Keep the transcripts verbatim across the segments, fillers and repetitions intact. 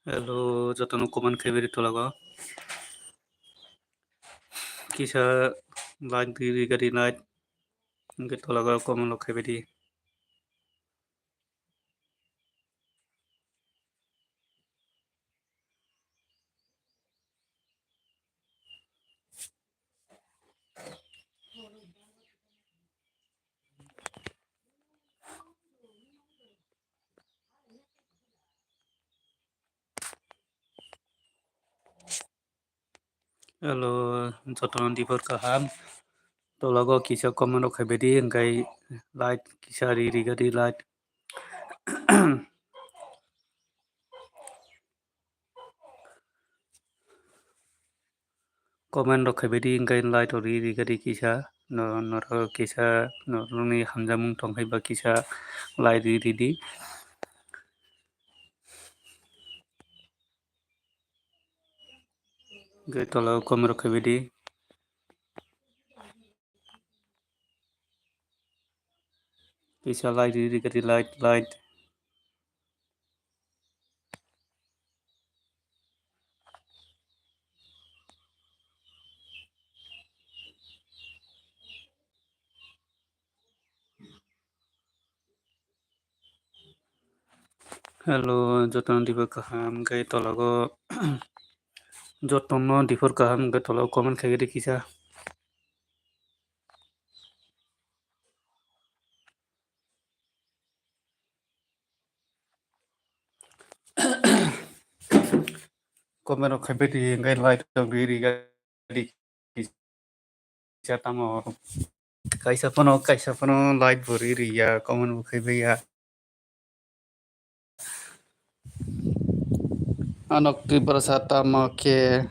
Hello, jotono comment khaibadi tolago. Kisa like di, di gari like. Hingke tolago comment rok khaibadi. Hello, jotono dibor kaham. Tolago kisa comment rok khaibadi, hingke like kisa ri, ri gari like. Comment rok khaibadi, hingke like rok ri, ri gari kisa. No, norok kisa, norokni hamjakmung tongkhaiba kisa like ri, ri di. Hingke tolago comment rok khaibadi. Kisa like di, di, di, like, like. Hello, jotono dibor kaham, hingke tolago jotono dibor kaham, hingke tolago comment khaigadi kisa. Comment rok khaibadi, hingke like rok ri, ri gari kisa tamo. Kaisa phano, kaisa phano like bo ri, ri ya, comment bo khaibai ya. Anok Tiprasa tamo khe,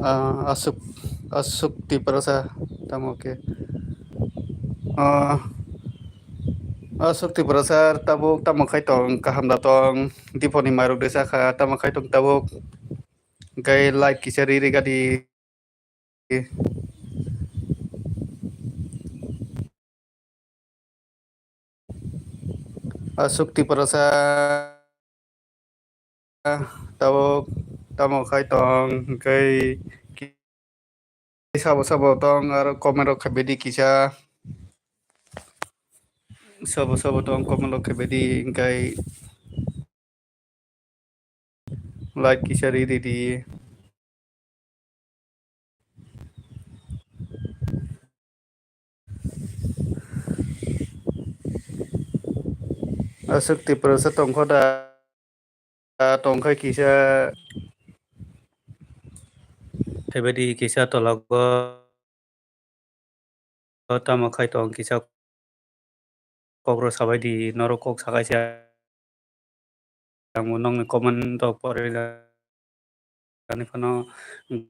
ah, asuk, asuk Tiprasa tamo khe, ah, asuk Tiprasa tabuk tamo khai tong, kaham da tong, diponi mairok de sakha, tamo khai tong tabuk, hingke like kisa ri, ri gadi. Asuk Tiprasa tabuk tamo khai tong, hingke sabo sabo tong, aro comment rok khaibadi kisa. Sabo sabo tong, comment rok khaibadi, hingke like kisa ri, ri di. Asuk Tiprasa tongkho da, tongkhai kisa. Khaibadi kisa tolago. Tamo khai tong kisa kok rok sabai di, norok kok sakai se ang bo nokni comment rok pore ani phano hingke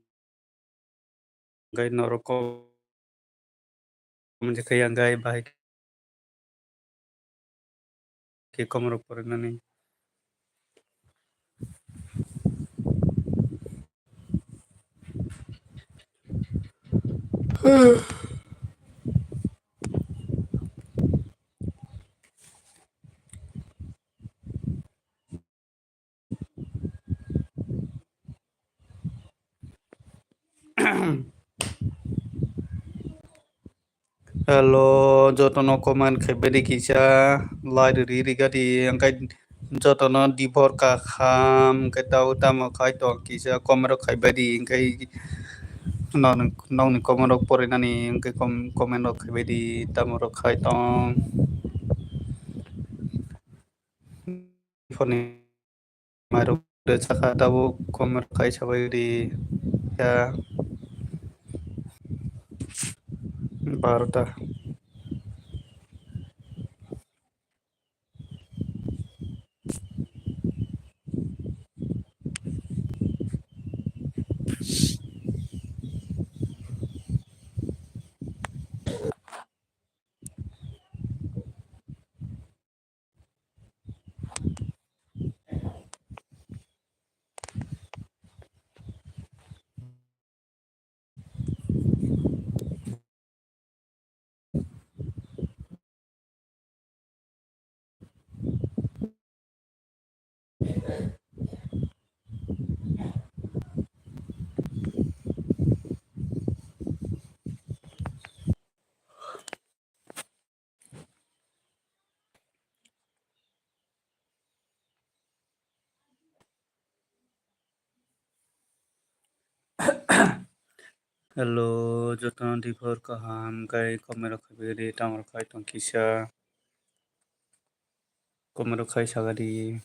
norok comment se khai ang gai bahai khe comment rok porinani. Hello, jotono comment khaibadi kisa like ri, ri gadi, hingke jotono dibor kaham, hingke tamo khai tong kisa comment rok khaibadi, hingke Nokni, nokni comment rok porinani wngkhe com-, comment rok khaibai di, tamo rok khai tong. Phone mairok de chakha tabuk comment rok khai sabai di ya. Barota. Hello, jotono diphor kaham, kai comment rok khaibai di, tamo rok khai tong kisa. Comment rok khai saga di.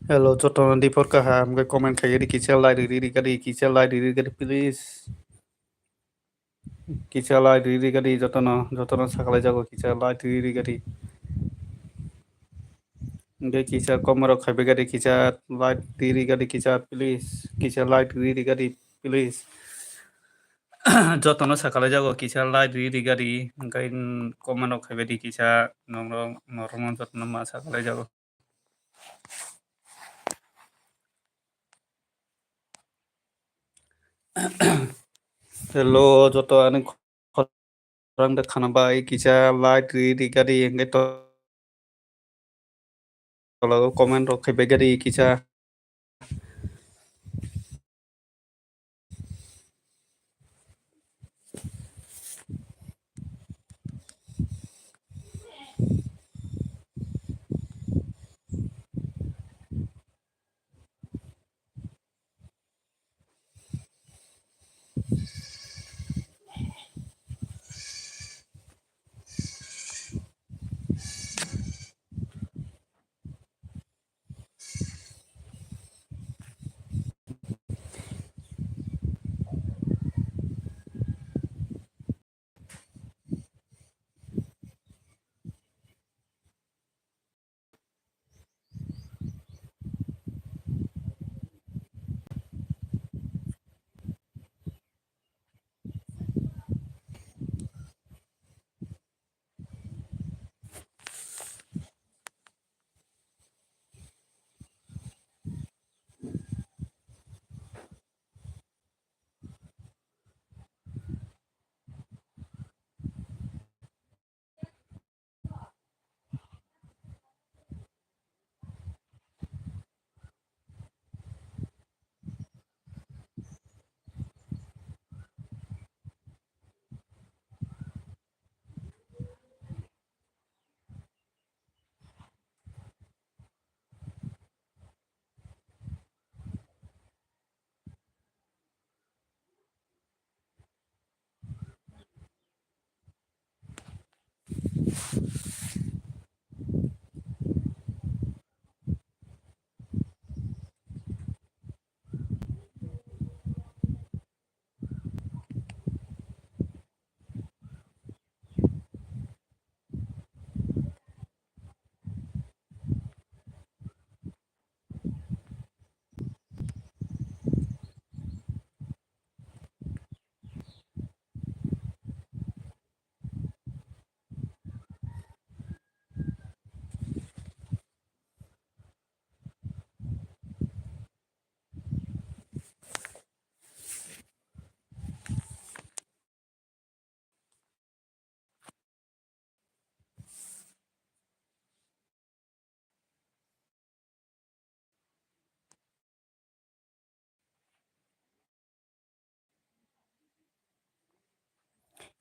Hello, jotono diphor kaham, hwnkhe comment khaigadi, kisa like riri gadi, kisa like riri gadi, please. Kisa like riri gadi, jotono, jotono sakhalai jago, kisa like riri gadi. Hwnkhe kisa comment rok khaibai gadi, kisa like riri gadi, kisa please, kisa like riri gadi, please. Jotono sakhalai jago, kisa like riri gadi, hwnkhe comment rok khaibai di, kisa norok, norokno jotono ma sakhalai jago. Hello, joto ani khorang de khana bai kisa like ri ri gadi hwnkhe to tola o comment rok khaibai gadi kisa.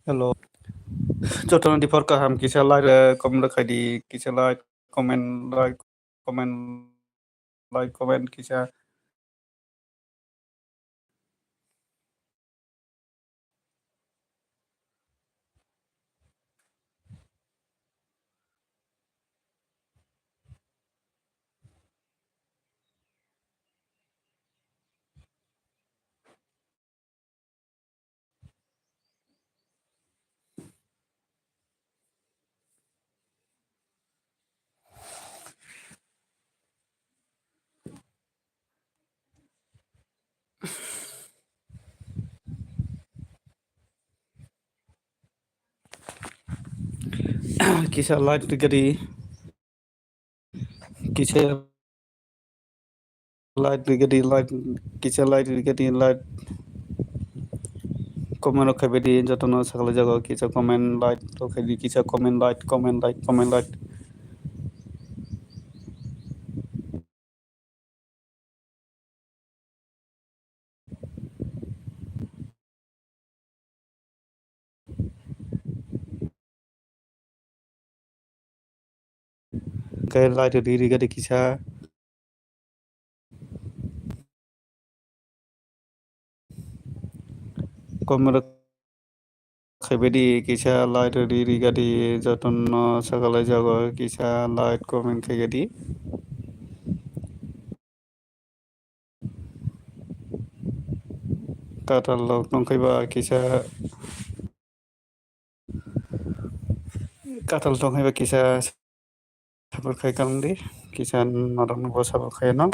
Hello. Jotono diphor kaham kisa like, eh, comment khaidi, kisa like, comment, like, comment, like, comment kisa. Kisa like rikadi. Kisa like rikadi, like, kisa like rikadi, like. Comment rok khaibadi, jotono sakalaijak o, kisa comment like rok khaidi, kisa comment like, comment like, comment like. Khe like rikadi kisa. Comment rok khaibadi kisa like rikadi, jotono sakalaijak o kisa like comment khaigadi. Katal rok tongkhaiba kisa, katal tongkhaiba kisa support khai kang di, kisa norok no bo support khai no.